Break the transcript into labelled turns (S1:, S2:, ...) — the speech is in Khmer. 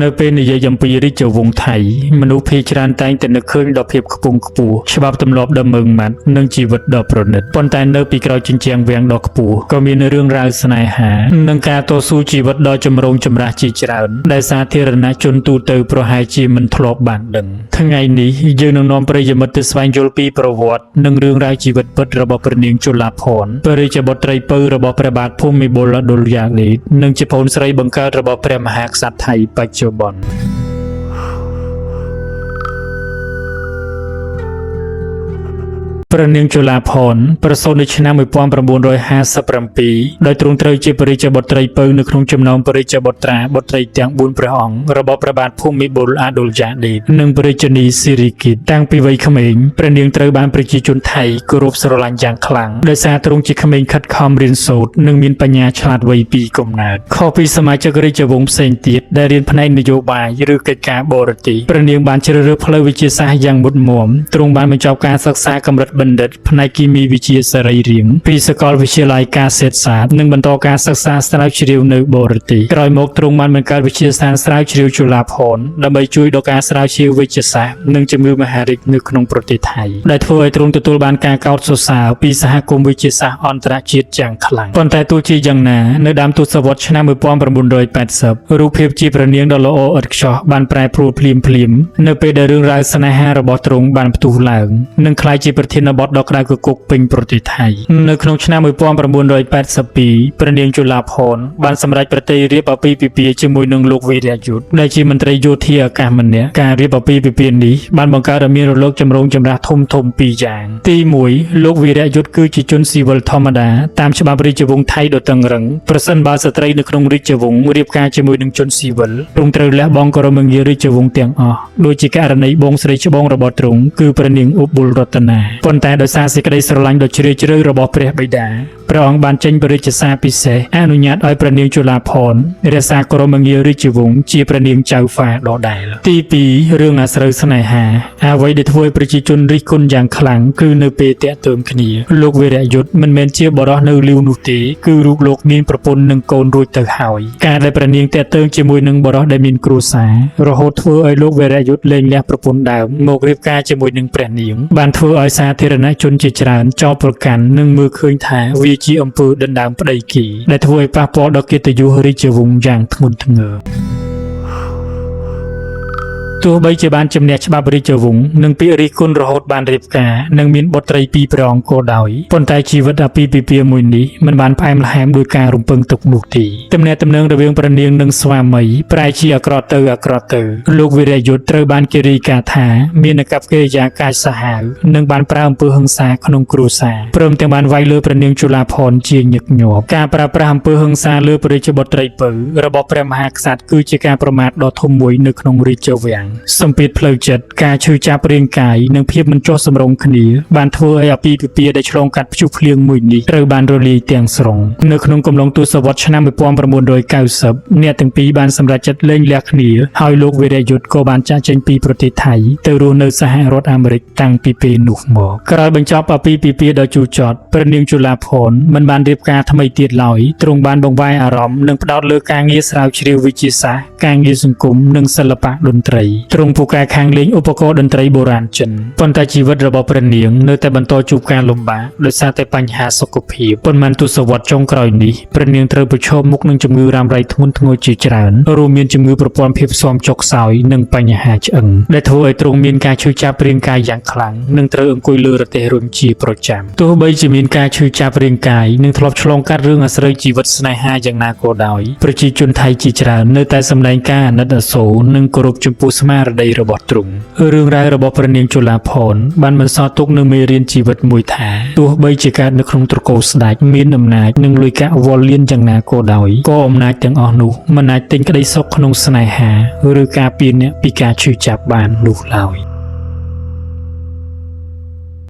S1: នៅពេលនិយាយអំពីរាជវង្សថៃមនុស្សភាគច្រើនតែងតែនឹកឃើញដល់ភាពខ្ពង់ខ្ពស់ច្បាប់ទម្លាប់ដ៏ម៉ឺងម៉ាត់និងជីវិតដ៏ប្រណិតប៉ុន្តែនៅពីក្រោយជញ្ជាំងវាំងដ៏ខ្ពស់ក៏មានរឿងរ៉ាវស្នេហានិងការតស៊ូជីវិតដ៏ចម្រូងចម្រាសជាច្រើនដែលសាធារណជនទូទៅប្រហែលជាមិនធ្លាប់បានដឹងថ្ងៃនេះយើងនឹងនាំប្រិយមិត្តទៅស្វែងយល់ពីប្រវត្តិនិងរឿងរ៉ាវជីវិតពិតរបស់ព្រះនាងជលាភនព្រះរាជបុត្រីពៅរបស់ព្រះបាទភូមិពលអឌុលយ៉ាដេតនិងជាប្អូនស្រីបង្កើតរបស់ព្រះមហាក្សត្រថៃបច្ចុប្បន្ន ព្រះនាងជលាភនប្រសូតនៅឆ្នាំ1957ដោយទ្រង់ត្រូវជាព្រះរាជបុត្រីពៅនៅក្នុងចំណោមព្រះរាជបុត្រាបុត្រីទាំង4ព្រះអង្គរបស់ព្រះបាទភូមិពលអឌុលយ៉ាដេតនិងព្រះរាជនីសិរិកិតតាំងពីវ័យក្មេងព្រះនាងត្រូវបានប្រជាជនថៃគោរពស្រឡាញ់យ៉ាងខ្លាំងដោយសារទ្រង់ជាក្មេងខិតខំរៀនសូត្រនិងមានបញ្ញាឆ្លាតវៃពីកំណើតខុសពីសមាជិករាជវង្សផ្សេងទៀតដែលរៀនផ្នែកនយោបាយឬកិច្ចការបរទេសព្រះនាងបានជ្រើសរើសផ្លូវវិទ្យាសាស្ត្រយ៉ាងមុតមមទ្រង់បានបញ្ចប់ការសិក្សាកម្រិតបណ្ឌិតផ្នែកគីមីវិទ្យាសរីរាង្គពីសាកលវិទ្យាល័យកាសេតសាស្ត្រនិងបន្តការសិក្សាស្រាវជ្រាវនៅបរទេសក្រោយមកទ្រង់បានបង្កើតវិទ្យាស្ថានស្រាវជ្រាវជលាភនដើម្បីជួយដល់ការស្រាវជ្រាវវិទ្យាសាស្ត្រនិងជំងឺមហារីកនៅក្នុងប្រទេសថៃដែលធ្វើឲ្យទ្រង់ទទួលបានការកោតសរសើរពីសហគមន៍វិទ្យាសាស្ត្រអន្តរជាតិយ៉ាងខ្លាំងប៉ុន្តែទោះជាយ៉ាងណានៅដើមទសវត្សរ៍ឆ្នាំ1980រូបភាពជាព្រះនាងដ៏ល្អឥតខ្ចោះបានប្រែប្រួលភ្លាមៗនៅពេលដែលរឿងរ៉ាវស្នេហារបស់ទ្រង់បានផ្ទុះឡើងនិងក្លាយជាប្រធានបទដ៏ក្តៅគគុកពេញប្រទេសថៃនៅក្នុងឆ្នាំ1982ព្រះនាងជលាភនបានសម្រេចប្រតិរៀបអាពាហ៍ពិពាហ៍ជាមួយនឹងលោកវីរយុទ្ធដែលជាមន្ត្រីយោធាអាកាសម្នាក់ការរៀបអាពាហ៍ពិពាហ៍នេះបានបង្កើតឲ្យមានរលកចម្រូងចម្រាសធំៗពីរយ៉ាងទី1លោកវីរយុទ្ធគឺជាជនស៊ីវិលធម្មតាតាមច្បាប់រាជវង្សថៃដ៏តឹងរឹងប្រសិនបើស្ត្រីនៅក្នុងរាជវង្សរៀបការជាមួយនឹងជនស៊ីវិលទ្រង់ត្រូវលះបង់គោរមងាររាជវង្សទាំងអស់ដូចជាករណីបងស្រីច្បងរបស់ទ្រង់គឺព្រះនាងឧបុលរតនាប៉ុន្តែដោយសារសេចក្តីស្រឡាញ់ដ៏ជ្រាលជ្រៅរបស់ព្រះបិតាព្រះអង្គបានចេញព្រះរាជសារពិសេសអនុញ្ញាតឲ្យព្រះនាងជលាភនរក្សាគោរមងាររាជវង្សជាព្រះនាងចៅហ្វាដដែលទី2រឿងអាស្រូវស្នេហាអ្វីដែលធ្វើឲ្យប្រជាជនរិះគន់យ៉ាងខ្លាំងគឺនៅពេលតាក់ទងគ្នាលោកវីរយុទ្ធមិនមែនជាបរិសនៅលីវនោះទេគឺរូបលោកមានប្រពន្ធនិងកូនរួចទៅហើយការដែលព្រះនាងតាក់ទងជាមួយនឹងបរិសដែលមានគ្រួសាររហូតធ្វើឲ្យលោកវីរយុទ្ធលែងលះប្រពន្ធដើមមករៀបការជាមួយនឹងព្រះនាងបានធ្វើឲ្យសាធារណជនជាច្រើនចោទប្រកាន់និងមើលឃើញថាវាជាអំពើដណ្ដើមប្តីគេដែលធ្វើឲ្យប៉ះពាល់ដល់កិត្តិយសរាជវង្សយ៉ាងធ្ងន់ធ្ងរ ទោះបីជាបានជំនះច្បាប់រាជវង្សនិងពាក្យរិះគន់រហូតបានរៀបការនិងមានបុត្រីពីរព្រះអង្គក៏ដោយប៉ុន្តែជីវិតអាពាហ៍ពិពាហ៍មួយនេះមិនបានផ្អែមល្ហែមដោយការរំពឹងទុកនោះទេទំនាក់ទំនងរវាងព្រះនាងនិងស្វាមីប្រែជាអាក្រក់ទៅអាក្រក់ទៅលោកវីរយុទ្ធត្រូវបានគេរាយការណ៍ថាមានអាកប្បកិរិយាកាចសាហាវនិងបានប្រើអំពើហិង្សាក្នុងគ្រួសារព្រមទាំងបានវាយលើព្រះនាងជលាភនជាញឹកញាប់ការប្រើប្រាស់អំពើហិង្សាលើព្រះរាជបុត្រីពៅរបស់ព្រះមហាក្សត្រគឺជាការប្រមាថដ៏ធំមួយនៅក្នុងរាជវាំងសម្ពាធផ្លូវចិត្តការឈឺចាប់រាងកាយនិងភាពមិនចុះសម្រុងគ្នាបានធ្វើឲ្យអាពាហ៍ពិពាហ៍ដែលឆ្លងកាត់ព្យុះភ្លៀងមួយនេះត្រូវបានរលាយទាំងស្រុងនៅក្នុងកំឡុងទសវត្សរ៍ឆ្នាំ1990អ្នកទាំងពីរបានសម្រេចចិត្តលែងលះគ្នាហើយលោកវីរយុទ្ធក៏បានចាកចេញពីប្រទេសថៃទៅរស់នៅសហរដ្ឋអាមេរិកតាំងពីពេលនោះមកក្រោយបញ្ចប់អាពាហ៍ពិពាហ៍ដ៏ជូរចត់ព្រះនាងជលាភនមិនបានរៀបការថ្មីទៀតឡើយទ្រង់បានបង្វែរអារម្មណ៍និងផ្ដោតលើការងារស្រាវជ្រាវវិទ្យាសាស្ត្រការងារសង្គមនិងសិល្បៈតន្ត្រីទ្រង់ពូកែខាងលេងឧបករណ៍តន្ត្រីបុរាណចិនប៉ុន្តែជីវិតរបស់ព្រះនាងនៅតែបន្តជួបការលំបាកដោយសារតែបញ្ហាសុខភាពប៉ុន្មានទសវត្សរ៍ចុងក្រោយនេះព្រះនាងត្រូវប្រឈមមុខនឹងជំងឺរ៉ាំរ៉ៃធ្ងន់ធ្ងរជាច្រើនរួមមានជំងឺប្រព័ន្ធភាពស៊ាំចុកខ្សោយនិងបញ្ហាឆ្អឹងដែលធ្វើឲ្យទ្រង់មានការឈឺចាប់រាងកាយយ៉ាងខ្លាំងនិងត្រូវអង្គុយលើរទេះរុញជាប្រចាំទោះបីជាមានការឈឺចាប់រាងកាយនិងធ្លាប់ឆ្លងកាត់រឿងអាស្រូវជីវិតស្នេហាយ៉ាងណាក៏ដោយប្រជាជនថៃជាច្រើននៅតែសម្ដែងការអាណិតអាសូរនិងគោរពចំពោះស្មារតីរបស់ទ្រង់រឿងរ៉ាវរបស់ព្រះនាងជលាភនបានបន្សល់ទុកនូវមេរៀនជីវិតមួយថាទោះបីជាកើតនៅក្នុងត្រកូលស្ដេចមានអំណាចនិងលុយកាក់វល់លៀនយ៉ាងណាក៏ដោយក៏អំណាចទាំងអស់នោះមិនអាចទិញក្តីសុខក្នុងស្នេហាឬការពារអ្នកពីការឈឺចាប់បាននោះឡើយ។